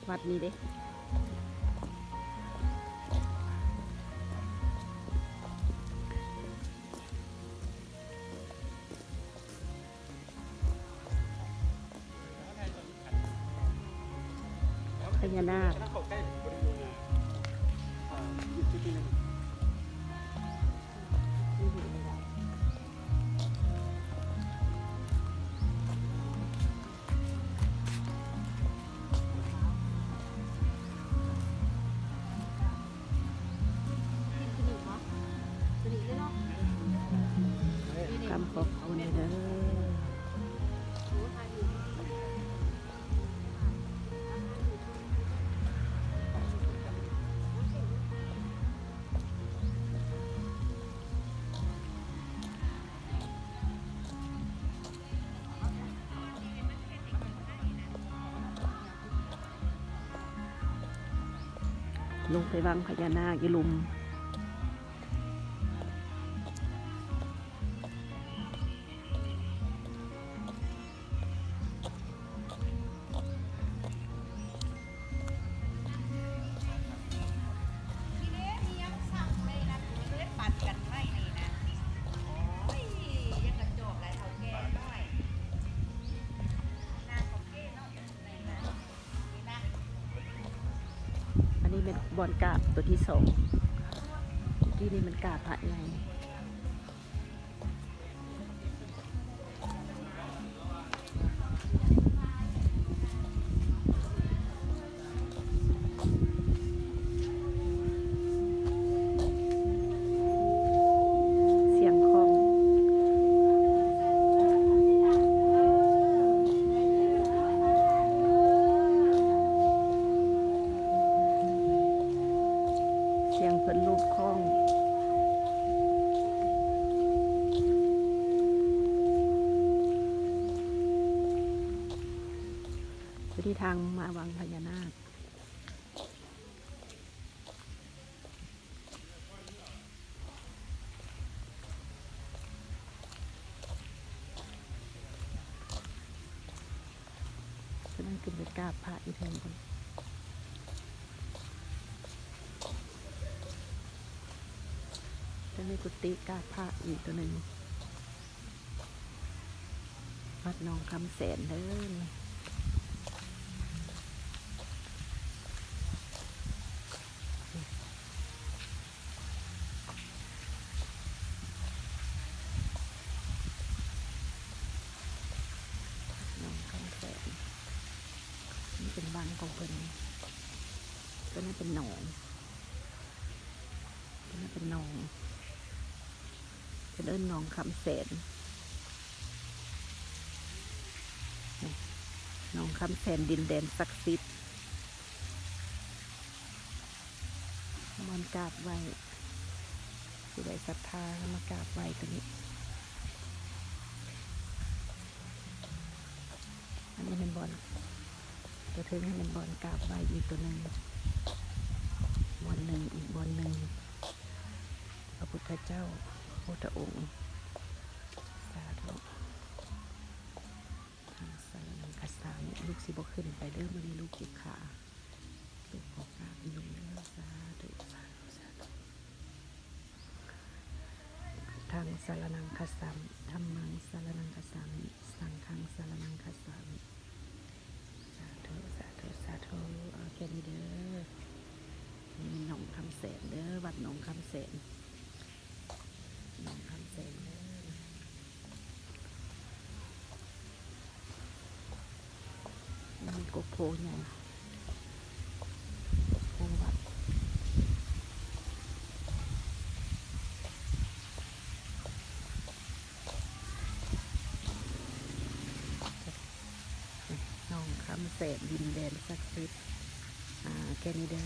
ວັດນີ້ເດ້ ພະຍານາກ. ກຳຂອບຄຸນເດີ. ລົງໄປວັງພະຍານາກຢູ່ລຸ່ມ. ອັນນີ້ແມ່ນບ່ອນກາບຕົວທີສອງ ເມື່ອກີ້ນີ້ແມ່ນກາບພະໃຫຍ່. ສຽງຂອງ ສຽງເພິ່ນລູບຄ້ອງ. ຢູ່ທີ່ທາງມາວັງພະຍານາກ. ກຳລັງຂຶ້ນໄປກາບພະຢູ່ເທິງພຸ້ນ. ເທິງນີ້ກຸຕິກາບພະອີກຕົວໜຶ່ງ. ວັດໜອງຄຳແສນເດີນີ້. ໜອງຄຳແສນ ນີ້ເປັນວັງຂອງເພິ່ນ. ຕົວນັ້ນເປັນໜອງ ຕົວນັ້ນເປັນໜອງ ເພິ່ນເອີ້ນໜອງຄຳແສນ. ໜອງຄຳແສນ ດິນແດນສັກສິດ. ບ່ອນກາບໄຫວ້ ຜູ້ໃດສັດທາມາກາບໄຫວ້ຕົວນີ້. ອັນນີ້ແມ່ນບ່ອນ ກະເທິງຫັ້ນແມ່ນບ່ອນກາບໄຫວ້ອີກຕົວໜຶ່ງ ບ່ອນໜຶ່ງ ອີກບ່ອນໜຶ່ງ ພະພຸດທະເຈົ້າ ພຸດທະອົງ. ສາທຸ. ທັງສາລະນັງຄະສາມິ ລູກຊິບໍ່ຂຶ້ນໄປເດີ ມື້ນີ້ລູກເຈັບຂາ. ລູກຂໍກາບອີ່ລຸງເດີ ສາທຸ ສາທຸ ສາທຸ. ພຸດທັງສາລະນັງຄະສາມິ ທຳມັງສາລະນັງຄະສາມິ ສັງຄັງສາລະນັງຄະສາມິ ສາທຸ ສາທຸ ສາທຸ. ເອົາແຄ່ນີ້ເດີ. ນີ້ໜອງຄຳແສນເດີ ວັດໜອງຄຳແສນ ໜອງຄຳແສນເດີ. ມີກົກໂພໃຫຍ່ ກົກໂພວັດ ໜອງຄຳແສນ ດິນແດນສັກສິດ. ອ່າ ແຄ່ນີ້ເດີ.